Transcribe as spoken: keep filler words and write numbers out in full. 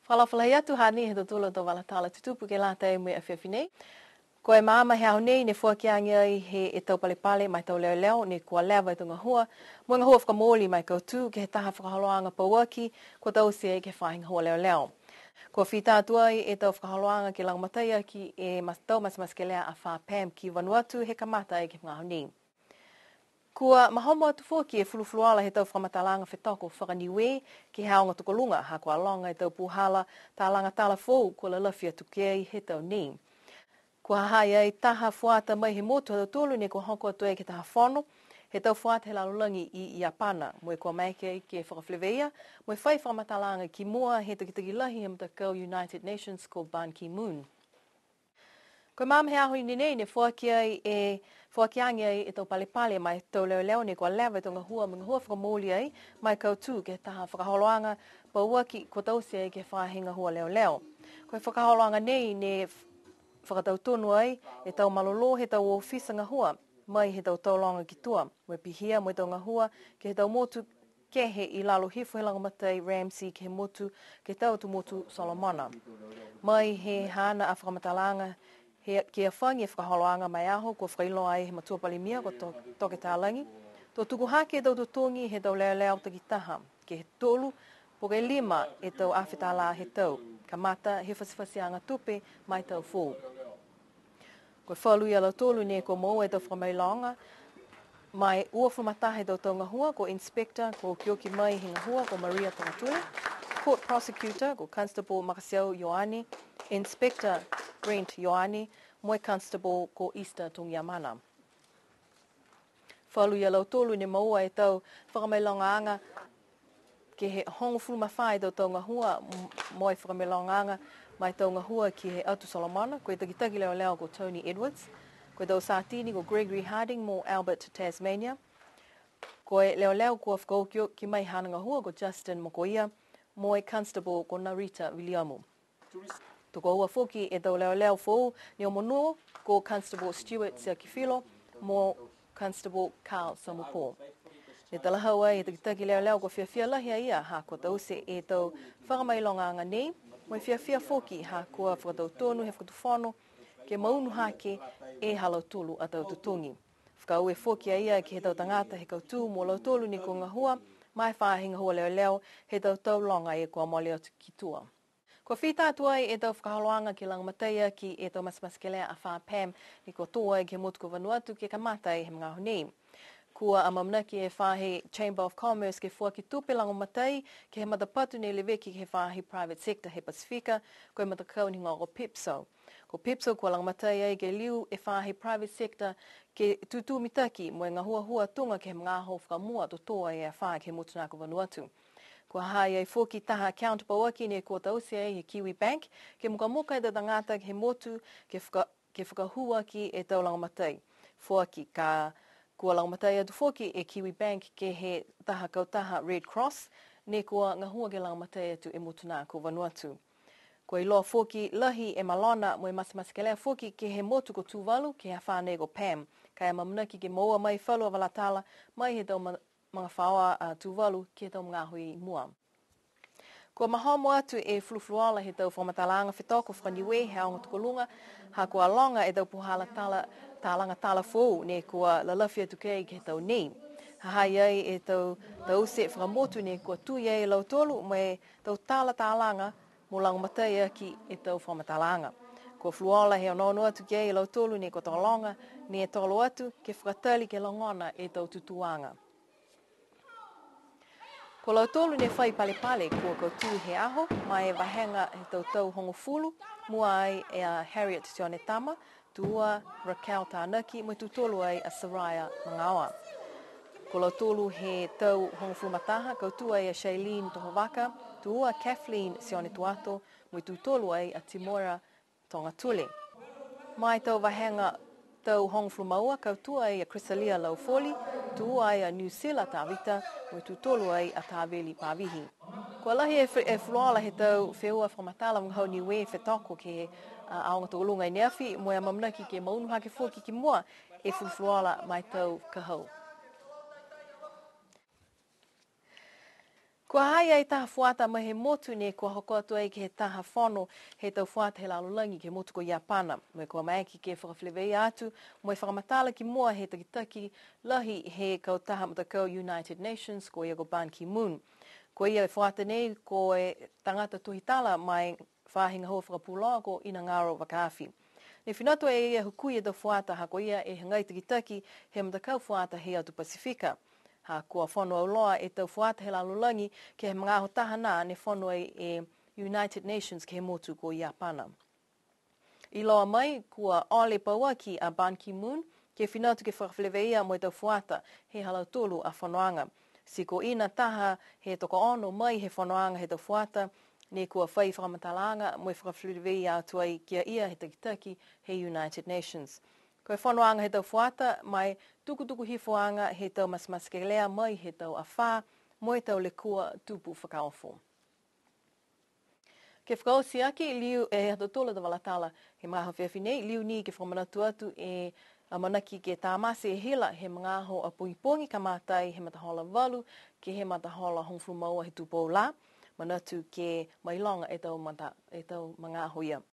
Fakaalofa lahi atu, hanei e tau tala, tau vala tala tutupu ke lata mo e afiafi nei. Ko e maama he aho nei ne foaki age ai he e tau palepale ma e tau leoleo ne kua leva e tau gahua, mo e gahua fakamooli ma e kautū ke he taha fakaholoaga pauaki, kua taute ai ke he faahi gahua leoleo. Kua fita atu ai e tau fakaholoaga ke lagomatai aki e ma-, tau matematekelea a Far Pam ki Vanuatu he kamata ai ke he magaaho nei. Kua mahomo atu foki e fulufuluola he tau fakamatalaaga fetoko faka-Niue ke he aoga tokoluga, ha kua loga e tau puhala talaga tala foou kua lalafi atu ki ai he tau nei. Kua ha ha i ai taha fuata mai he motu ha tautolu ne kua hoko atu ai ke he taha fono he tau fuata he lalolagi i Iapana, mo e kua maeke ai ke fakafeleveia mo e fai fakamatalaaga ki mua he takitaki lahi he matakau United Nations ko Ban Ki-moon. Ko e maama he aho i ne nei ne foaki ai e, foaki age ai e tau palepale ma e tau leoleo ne kua leva e tau gahua mo e gahua fakamooli ai ma e kautū ke he taha fakaholoaga pauaki kua taute ai ke he faahi gahua leoleo. Ko e fakaholoaga nei ne f-, fakatautonu ai e tau malolō he tau ofisa gahua mai he tau tau loga ki tua, mo e pihia mo e tau gahua ke he tau motu kehe i lalo hifo he lagomatai Ramsay ke he motu, ke he tau atu motu Solomona. Mai he haana a fakamatalaaga he, ke hafagi e fakaholoaga ma e aho, kua fakailoa ai he matua palemia ko To-, Toke Talagi, to tuku hake e tau totogi he tau leoleo takitaha, ke he tolu, po ke lima e tau afe tālā he tau, kamata he fatifatiaga tupe ma e tau foou. Ko e falu ia lautolu ne kua moua e tau fakamailoga, ma e uafulu ma taha e tau tau gahua, ko Inspector, kua okioki mai he gahua, ko Maria Togatule, Court Prosecutor, ko Constable Makasiau Ioane, Inspector Brent Ioane, mo e Constable ko Easter Togiamana. Falu ia lautolu ne moua e tau fakamailogaaga ke he hogofulu ma fā e tau tau gahua, m-, mo e fakamailogaaga ma e tau gahua ke he Atu Solomona, ko e takitaki leoleo ko Tony Edwards, ko e tau satini ko Gregory Harding mo Albert Tasmania, ko e leoleo kua fakaokioki mai haana gahua ko Justin Mokoia, mo e Constable ko Narita Viliamu. Tokoua foki e tau leoleo foou ne omonuo ko Constable Stewart Siakifilo mo Constable Carl Samupō. Ne talahau ai e takitaki leoleo kua fiafia lahi a ia ha kua taute e tau fakamailogaaga nei, mo e fiafia foki ha kua fakatautonu he fakatufono ke maunu hake e ha lautolu a tau totogi. Fakaaue foki a ia ke he tau tagata he kautū mo lautolu ne kua gahua ma e faahi gahua leoleo he tau tau loga e kua mole atu ki tua. Kua fita atu ai e tau fakaholoaga ke lagomatai aki e tau matematekelea a Far Pam ne kua tō ai ke he motu ko Vanuatu ke kamata ai he magaaho nei. Kua amaamanaki e faahi Chamber of Commerce ke foaki tupe lagomatai ke he matapatu ne leveki ke he faahi private sector he Pasifika, ko e matakau ne higoa ko PIPSO. Ko PIPSO kua lagomatai ai ke liu e faahi private sector ke tutū mitaki mo e gahuahua tuga ke he magaaho fakamua to tō ai e afā ke he motu na ko Vanuatu. Kua ha ha i ai foki taha account pauaki ne kua taute ai he Kiwibank, ke mukamuka e tau tagata ke he motu, ke faka-, ke fakahū aki e tau lagomatai. Foaki ka, kua lagomatai atu foki e Kiwibank ke he taha kautaha Red Cross, ne kua gahua ke lagomatai atu e motu na ko Vanuatu. Kua iloa foki lahi e malona mo e matematekelea foki ke he motu ko Tuvalu, ke he afā nei ko Pam. Ka e amaamanaki ke moua mai falu a vala tala mai he tau ma-, magafaoa a Tuvalu ke he tau magaaho i mua. Kua mahomo atu e fulufuluola he tau fakamatalaaga fetoko faka-Niue he aoga tokoluga, ha kua loga e tau puhala tala, talaga tala foou ne kua lalafi atu ki ai ke he tau nei. Ha ha i ai e tau taute fakamotu ne kua tui ai e lautolu mo e tau tala talaga mo lagomatai aki e tau fakamatalaaga. Kua fulufuluola he onoono atu ki ai e lautolu ne kua tokologa ne tolo atu ke fakatali ke logona e tau tutūaga. Ko lautolu ne fai palepale kua kautū he aho, ma e vahega he tau tau hogofulu, mua ai e a Harriet Sionetama, tūua Raquel Tanaki, mo e tū tolu ai a Soraya Magaoa. Ko lautolu he tau hogofulu ma taha, kautū ai a Shailene Tohovaka, tūua Kathleen Sionetuato, mo e tū tolu ai a Timora Togatule. Ma e tau vahega tau hogofulu ma ua, kautū ai a Chrysalia Laufoli, tūua ai a Niusila Tavita, mo e tū tolu ai a Taveli Pavihi. Kua lahi e fe-, e fulufuluola he tau feua fakamatala vagahau Niue fetoko ke he, a, aoga tokoluga i ne afi, mo e amaamanaki ke maunu hake foki ki mua e fulufuluola ma e tau ka hau. Kua ha ha i ai taha fuata mai he motu ne kua hoko atu ai ke he taha fono he tau fuata he lalolagi ke he motu ko Iapana. Mo e kua maeke ke fakafeleveia atu, mo e fakamatala ki mua he takitaki lahi he kautaha matakau United Nations, ko ia ko Ban Ki-moon. Ko ia e fuata nei, ko e tagata tohitala mai faahi gahua fakapuloa ko Inangaro Vakaafi. Ne finatu e ia hukui e tau fuata ha ko ia e hagai takitaki he matakau fuata he atu Pasifika. Ha kua fono auloa e tau fuata he lalolagi ke he magaaho taha nā ne fono ai e United Nations ke he motu ko Iapana. Iloa mai, kua ole pauaki a Ban Ki-moon ke finatu ke fakafeleveia mo e tau fuata he ha lautolu a fonoaga. Ti ko Ina taha he tokoono mai he fonoaga he tau fuata, ne kua fai fakamatalaaga mo e fakafeleveia atu ai ki a ia he takitaki he United Nations. Ko e fonoaga he tau fuata, mo e tukutuku hifoaga he tau matematekelea mai he tau afā mo e tau lekua tupu fakaofo. Ke fakaoti aki, liu e ha tautolu a tau vala tala he magaaho afiafi nei, liu ni ke fakamanatu atu e amanaki ke tamate e hila he magaaho a pogipogi, kamata ai he matahola valu ke he matahola hogofulu ma ua he tupou lā. Manatu ke mailoga e tau mata, e tau magaaho ia.